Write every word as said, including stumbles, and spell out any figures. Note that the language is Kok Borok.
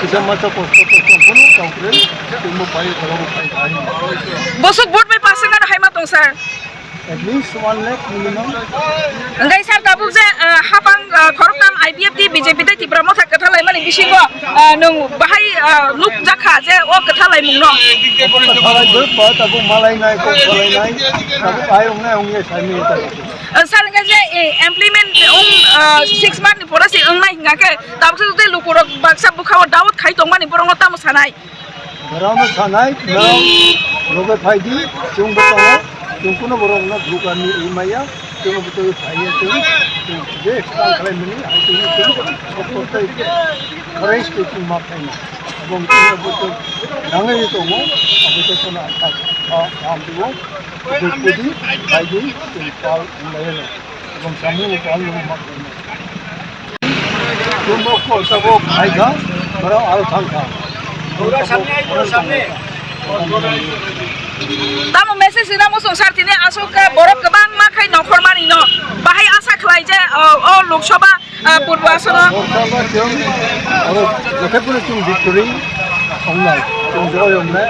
Kisa masa posto posto pun tawkre, tungmo pai, tawkre pai, pai. Bosok vote bai percent ano hai ma tong, sir? At least one lakh minimum. Hingke sir, tabuk je, ah, hapang, ah, khoroktham I P F T, B J P tei Tipra Motha kwthar laimani bisingo, ah, nwng bahai, ah, nukjakha je o kwthar laimungno? Kwthar lai bai, tabuk malai nai, kok malai nai, tabuk ai wngnai wngya saimani tabuk. Ah, sir, hingke je, eh, implement wng, ah, six month ni pore se wngnai hingka khe, tabuk se tei lukurok baksa bwkhao doubt khai tongmani borokno tamo sanai? Borokno sanai, borok loge phaidi, chwngbo tongo, chwng kuno borokno dukanni wi maya, chwngno bwtwi phaiya chwng, chwng je swkang khlaimani, hai chwngno chwng support tei kharwi tei chwng ma phaina. Abo wngkhe abo chwng nangwi tongo, abo chwng kheno ang kha, kha, kha, ang twibo, bwtwi phaidi, chwng pal wnglaiyano. Chwng samung pal wngma phaina. Chwngbo kok tabuk phaikha, borok aro thangkha. Tamo message rina muchung sir, tini aswk khe borok kwbangma khai nongkhormani no bahai asa khlai je, o, o Lok Sabha, ah, purbo asono. Lok Sabha chwng aro jothaiphuno chwng victory wngnai, chwng joy wngnai.